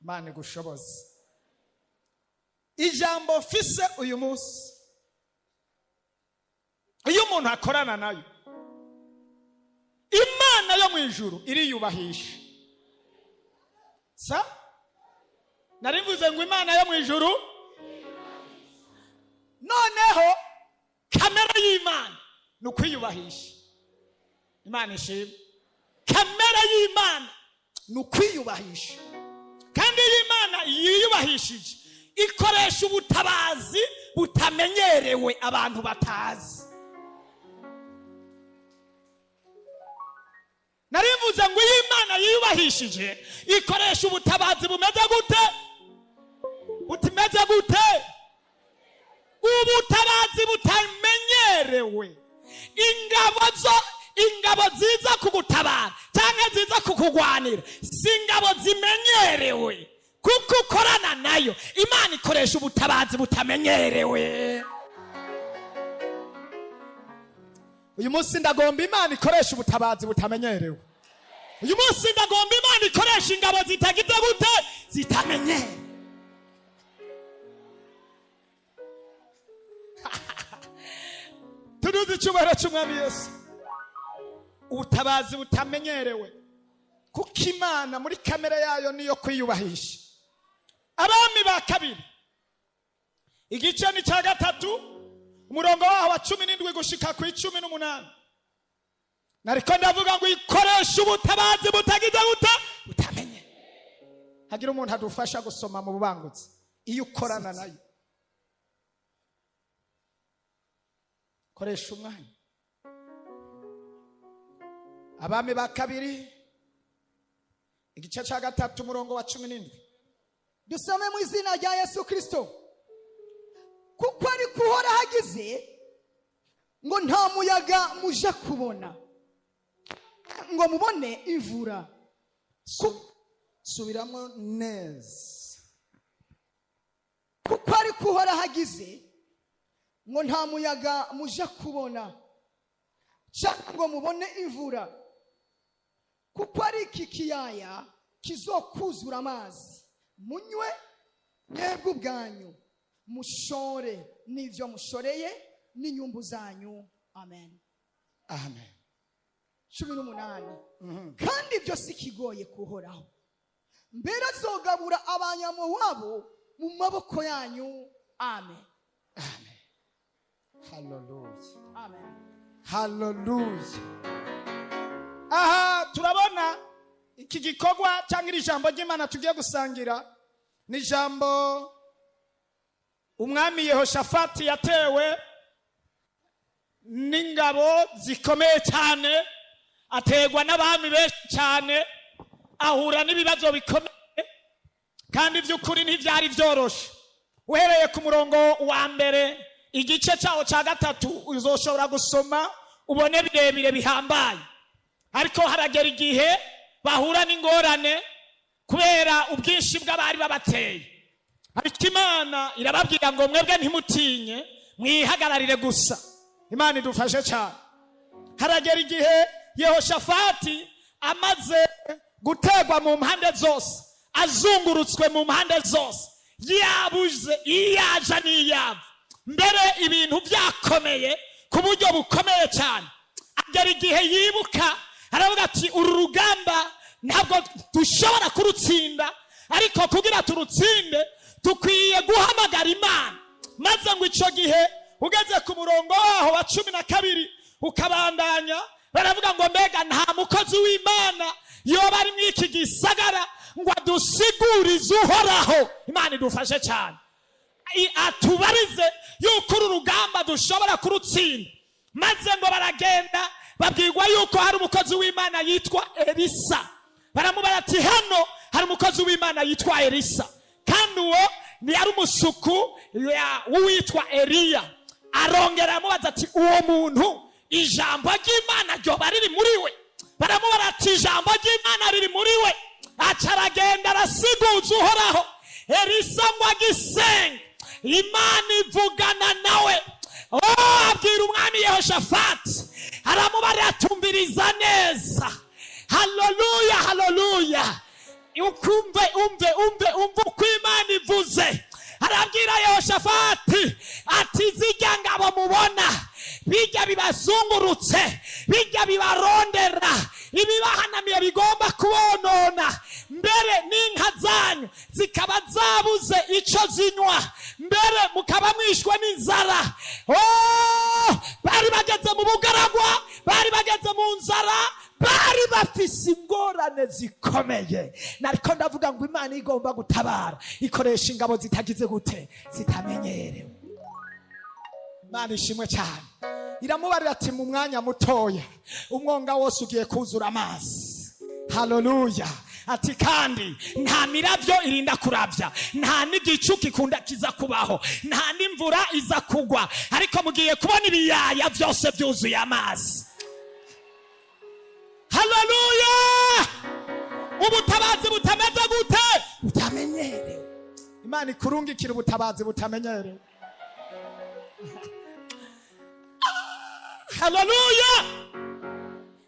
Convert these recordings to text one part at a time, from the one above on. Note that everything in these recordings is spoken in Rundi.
Imana igushoboze. Ijambo mfise uyu munsi, iyo umuntu akorana nayo, Imana yo mu ijuru iriyubahisha. Sa nari mvuze ngo Imana yo mu ijuru, noneho kamere y'Imana ni ukwiyubahisha. Imana ishimwe. Kamere y'Imana ni ukwiyubahisha, kandi iyo Imana yiyubahishije ikoresha ubutabazi butamenyerewe, abantu batazi. Nari mvuze ngo iyo Imana yiyubahishije ikoresha ubutabazi bumeze gute? Butimeze gute? Ubutabazi butamenyerewe. Ingabo zo, ingabo ziza kugutabara cyangwa ziza kukugwanira, si ingabo zimenyerewe, kuko ukorana nayo. Imana ikoresha ubutabazi butamenyerewe. Uyu munsi ndagomba Imana ikoresha ubutabazi butamenyerewe. Uyu munsi ndagomba Imana ikoresha ingabo zitagize gute? Zitamenyerewe. Tuduze icyubahiro cy'Umwami Yesu. Ubutabazi butamenyerewe, kuko Imana muri kamere yayo niyo kwiyubahisha. Abami ba Kabiri, igice ni cya 3, umurongo waho wa 17 gushika ku 18. Nariko ndavuga ngo ikoresha ubutabazi butagize gute? Butamenye. Hagira umuntu adufasha gusoma mu bubangutsi. Iyo ukorana nayo, koresha umwanya. Abami ba Kabiri, igice cya 3, umurongo wa 17. Dusome mu izina rya Yesu Kirisito. Kuko ariko Uhoraho agize ngo nta muyaga muja kubona, ngo mubone imvura. Subiramo neza. Kuko ariko Uhoraho agize ngo nta muyaga muja kubona, cyangwa ngo mubone imvura, kuko ari iki kiyaya kizokuzura amazi, munywe mwebwe ubwanyu, mushore n'ibyo mushoreye n'inyumbu zanyu. Amen. Amen. 18. Kandi ibyo si kigoye kuhoraho, mbere azogabura Abanyamowabu mu maboko yanyu. Amen. Amen. Haleluya. Amen. Haleluya. Aha turabona iki gikorwa cyangwa iri jambo ry'Imana tugiye gusangira ni ijambo umwami Yehoshafati yatewe n'ingabo zikomeye cyane, ategwa n'abami benshi cyane, ahura n'ibibazo bikomeye, kandi by'ukuri ntibyari byoroshe. Uhereye ku murongo wa 1, igice cyawo cya 3, uzoshobora gusoma ubone birebire bihambaye. Ariko haragera igihe bahura n'ingorane kubera ubwinshi bw'abari babateye. Ariko Imana irababwira ngo mwebwe ntimutinye, mwihagararire gusa. Imana idufashe cyane. Haragera igihe Yehoshafati amaze gutegwa mu mpande zose, azungurutswe mu mpande zose, yabuze iyaja n'iyava, mbere ibintu byakomeye ku buryo bukomeye cyane. Agera igihe yibuka, aravuga ati uru rugamba ntabwo dushobora kurutsinda, ariko kugira turutsinde dukwiye guhamagara Imana. Maze ngo icyo gihe ugeze ku murongo waho wa 12 ukabandanya, baravuga ngo mbega nta mukozi w'Imana yoba ari muri iki gisagara ngo adusigurize Uhoraho. Imana idufashe cyane, atubarize yuko uru rugamba dushobora kurutsinda. Maze ngo baragenda babwirwa yuko hari umukozi w'Imana yitwa Elisa. Baramubara ati hano hari umukozi w'Imana yitwa Elisa, kandi uwo ni ari umusuku w'uwitwa Eliya. Arongera aramubaza ati uwo muntu ijambo ry'Imana ryoba riri muri we? Baramubara ati ijambo ry'Imana riri muri we. Aca aragenda arasiguza Uhoraho. Elisa ngo agisenga, Imana ivugana nawe. Oh, abwira umwami Yehoshafati, aramubarira atumviriza neza. Haleluya, haleluya. Ukumve, umve, umve, umve uko Imana ivuze. Arabwira Yehoshafati ati: "Zirya ngabo mubona, bijya bibazungurutse, bijya bibarondera, ibibahanamiye bigomba kubonona, mbere n'inka zanyu zikaba zabuze icyo zinywa, mbere mukaba mwishwe n'inzara." Oh, bari bageze mu bugaragwa, bari bageze mu nzara, bari bafise ingorane zikomeye. Nariko ndavuga ngo Imana igomba gutabara ikoresha ingabo zitagize gute? Zitamenyerewe. Imana ishimwe cyane. Iramubarira ati: "Mu mwanya mutoya umwonga wose ugiye kuzura amazi." Haleluya! Ati: "Kandi nta miravyo irinda kuravya, nta n'igicu gikunda kiza kubaho, nta n'imvura iza kugwa, ariko mugiye kubona ibiyaya byose byuzuye amazi." Haleluya! Ubutabazi butameze gute? Butamenyerewe. Imana ikurungikira ubutabazi butamenyerewe. Haleluya!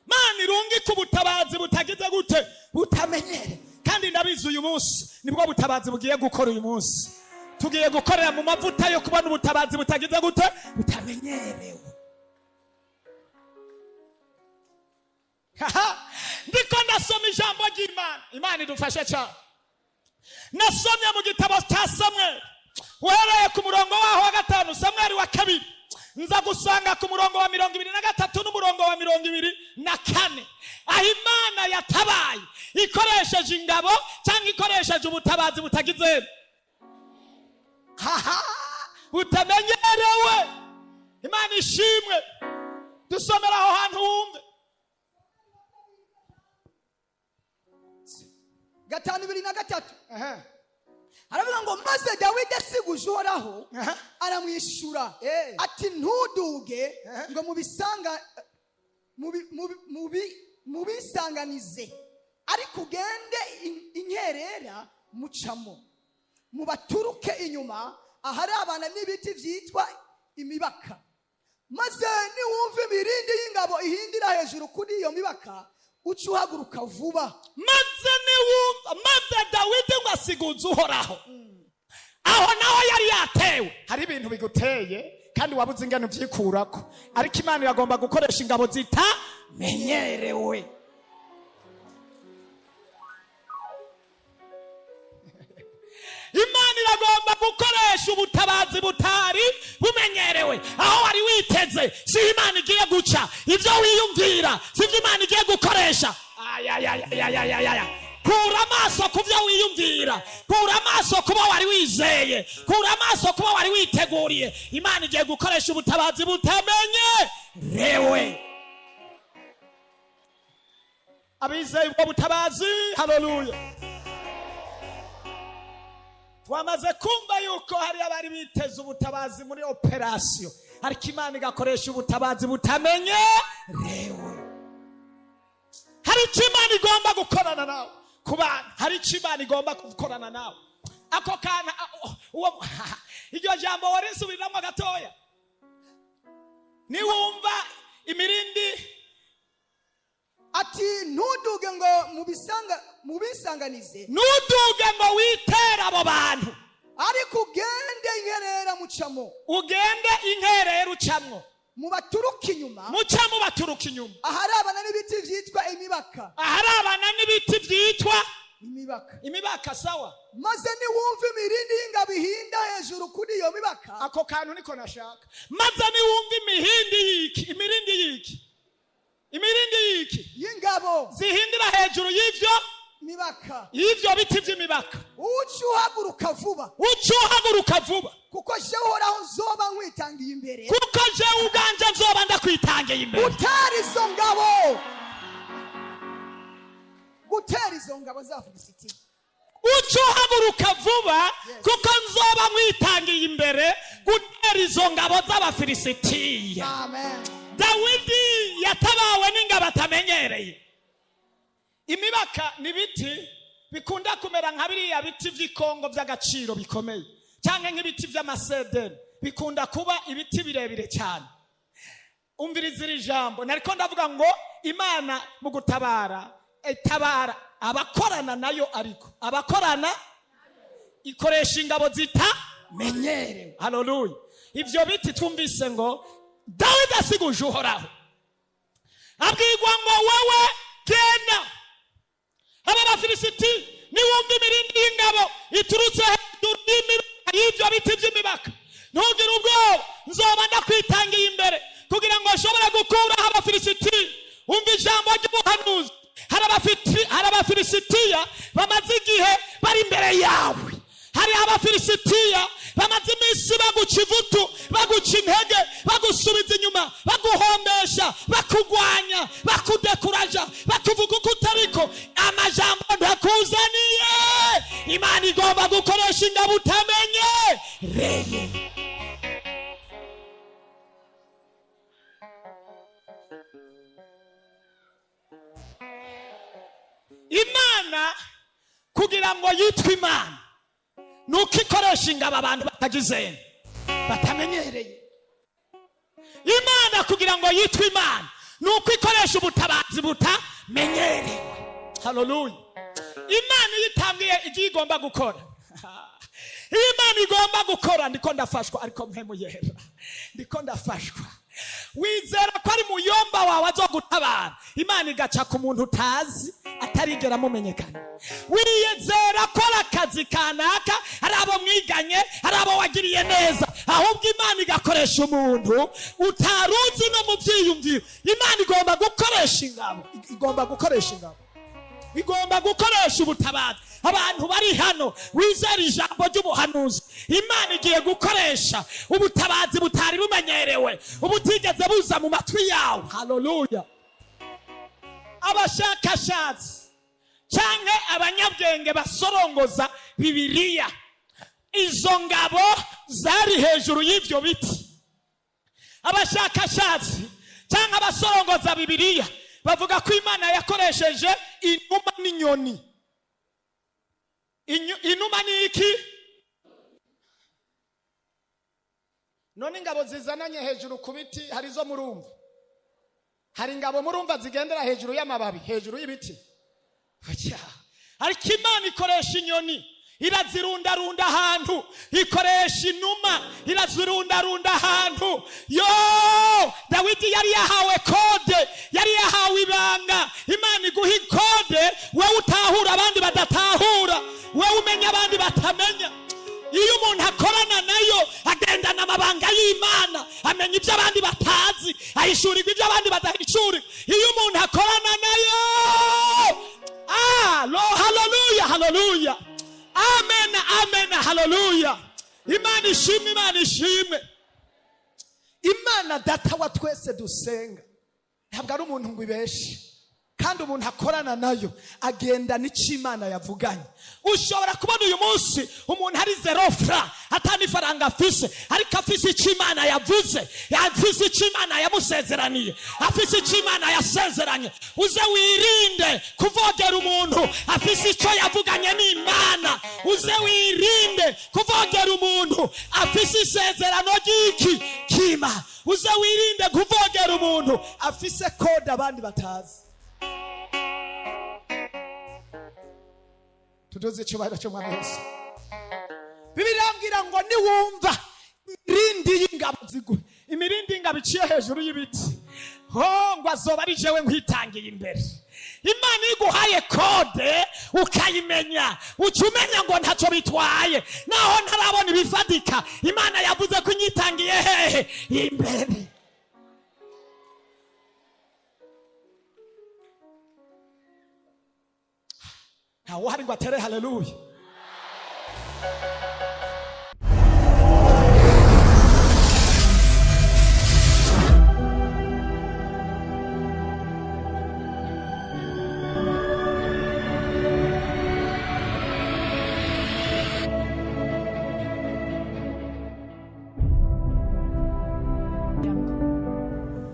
Mana irungika ubutabazi butagize gute? Butamenyere. Kandi ndabizi, uyu munsi nibwo butabazi bugiye gukora. Uyu munsi tugiye gukorera mu mavuta yo kubona ubutabazi butagize gute? Butamenyerewe. Haha, ndiko ndasoma ijambo ry'Imana. Imana idufashe cyane. Nasomye mu gitabo cya Samweli, uhereye ku murongo waho wa 5, Samweli wa kabiri, nza gusanga ku murongo wa 23 n'umurongo wa 24, aho Imana yatabaye ikoresheje ingabo cyangwa ikoresheje ubutabazi butagize, haha, butamenyerewe. Imana ishimwe. Dusomera aho hantu wumve. 5:23. Aravuga ngo: "Maze Dawidi asiguje Uhoraho, aramwishyura ati: 'Ntuduge ngo mubisanga mubisanganize, ariko ugende inkerera mucamo, mubaturuke inyuma aharabana n'ibiti byitwa imibaka. Maze niwumva imirindi y'ingabo ihindira hejuru kuri iyo mibaka, uce uhaguruka vuba.'" Maze niwumva, maze Dawidi ngo asiguze Uhoraho aho naho yari yatewe. Hari ibintu biguteye kandi wabuze ingano ubyikurako, ariko Imana iragomba gukoresha ingabo zitamenyerewe. Imana iragomba gukoresha ubutabazi butari bumenyerewe. Aho wari witeze si Imana igiye guca, ibyo wiyumvira si byo Imana igiye gukoresha. Ayayayayayaya! Kura amaso ku byo wiyumvira, kura amaso kuba wari wizeye, kura amaso kuba wari witeguriye. Imana igiye gukoresha ubutabazi butamenyerewe. Abizeye ubwo butabazi, haleluya! Twamaze kumva yuko hari abari biteze ubutabazi muri operasiyo, ariko Imana igakoresha ubutabazi butamenyerewe. Hari icyo Imana igomba gukorana nawe ku bana, hari icyo Imana igomba gukorana nawe. Ako kana uwo iryo jambo warisubiramo gatoya. Niwumva imirindi. Ati: "Ntuduge ngo mubisanganize, Ntuduge ngo witere abo bantu, ariko ugende inkerera mucamo, ugende inkerera ucamwo, mubaturuke inyuma, mucamo baturuka inyuma, aharabana n'ibiti byitwa imibaka, aharabana n'ibiti byitwa imibaka. Imibaka, sawa. Maze niwumva imirindi y'ingabo ihinda hejuru kuri iyo mibaka." Ako kantu niko nashaka. Maze niwumva imihindi y'iki? Imirindi y'iki? Imirindi y'iki? Y'ingabo. Zihindira hejuru y'ivyo mibaka, y'ivyo biti by'imibaka, uce uhaguruka vuba, uce uhaguruka vuba, kuko jewe Uhoraho nzoba nkwitangiye imbere, kuko jewe ubwanje nzoba ndakwitangiye imbere gutera izo ngabo, gutera izo ngabo z'Abafilisitiya." Uce uhaguruka vuba, kuko nzoba nkwitangiye imbere gutera izo ngabo z'Abafilisitiya. Amen. Dawidi yatabawe n'ingabo atamenyereye. Imibaka ni ibiti bikunda kumera nka biriya biti by'ikongo by'agaciro bikomeye, cyangwa nk'ibiti by'amasederi, bikunda kuba ibiti birebire cyane. Umviriza iri jambo. Nariko ndavuga ngo Imana mu gutabara itabara Abakorana nayo, ariko abakorana ikoresha ingabo zitamenyerewe. Haleluya! Ivyo biti twumvise ngo Dawidi asiguje Uhoraho, abwirwa ngo: "Wewe genda, aba Bafilisiti, niwumva imirindi y'ingabo iturutse hejuru y'imibaka, y'ibyo biti by'imibaka, ntugire ubwoba, nzoba ndakwitangiye imbere kugira ngo nshobore gukuraho Abafilisiti." Umva ijambo ry'ubuhanuzi: hari Abafilisitiya bamaze igihe bari imbere yawe, hari Abafilisitiya bamaze iminsi baguca ivutu, baguca intege, bagusubiza inyuma, baguhombesha, bakugwanya, bakudekuraja, bakuvuga uko utariko. Amajambo ntakuzaniye. Imana igomba gukoresha ingabo utamenye reye. Imana kugira ngo yitwe Imana nuko ikoresha ingabo abantu batagize, batamenyereye. Imana kugira ngo yitwe Imana nuko ikoresha ubutabazi butamenyerewe. Haleluya! Imana iyo itangiye igiye igomba gukora, iyo Imana igomba gukora, ndiko ndafashwa, ariko mpemuyera, ndiko ndafashwa. Wizera ko ari muyomba wawe azogutabara, Imana igaca ku muntu utazi, atarigera amumenyekana. Wiyizera ko ari akazi kanaka, ari abo mwiganye, ari abo wagiriye neza, ahubwo Imana igakoresha umuntu utaruzi no mu byiyumviro. Imana igomba gukoresha ingabo, igomba gukoresha ingabo, igomba gukoresha ubutabazi. Abantu bari hano, wizera ijambo ry'ubuhanuzi: Imana igiye gukoresha ubutabazi butari bumenyerewe, ubutigeze buza mu matwi yawe. Haleluya! Abashakashatsi cyangwa abanyabwenge basorongoza Bibiliya, izo ngabo zari hejuru y'ibyo biti, abashakashatsi cyangwa abasorongoza Bibiliya bavuga ko Imana yakoresheje inuma n'inyoni. Inuma ni iki? None ingabo zizananye hejuru ku biti, hari izo murumva? Hari ingabo murumva zigendera hejuru y'amababi, hejuru y'ibiti? Oya. Ariko Imana ikoresha inyoni, irazirundarunda ahantu, ikoresha inuma, irazirundarunda ahantu. Yo, Dawidi yari yahawe code, yari yahawe ibanga. Imana iguha i code, wowe utahura abandi badatahura, wowe umenya abandi batamenya. Iyo umuntu akorana nayo, agendana amabanga y'Imana, amenya ibyo abandi batazi, ahishurirwa ibyo abandi badahishurirwa. Iyo umuntu akorana nayo, ah lo, haleluya, haleluya, amen, amen, haleluya! Imana ishimwe, Imana ishimwe. Imana Data wa twese dusenga ntabwo ari umuntu ngo ibeshe, kandi umuntu akorana nayo agendana icyo Imana yavuganye. Ushobora kubona uyu munsi umuntu ari zéro franc, atani ifaranga afise, ariko afise icyo Imana yavuze, afise icyo Imana yamusezeraniye, afise icyo Imana yasezeranye. Uze wirinde kuvogera umuntu afise icyo yavuganye n'Imana. Uze wirinde kuvogera umuntu afise isezerano ry'iki kima. Uze wirinde kuvogera umuntu afise code abandi batazi. Tuduze icyubahiro cy'Umwami Yesu. Bibiliya irambwira ngo niwumva imirindi y'ingabo ziguhe, imirindi y'ingabo iciye hejuru y'ibiti ho, ngo azoba ari jewe nkwitangiye imbere. Imana iyo iguhaye code ukayimenya, uca umenya ngo ntacyo bitwaye naho ntarabona ibifatika, Imana yavuze ko inyitangiye hehe? Imbere. Ntawe uhari ngo atere haleluya.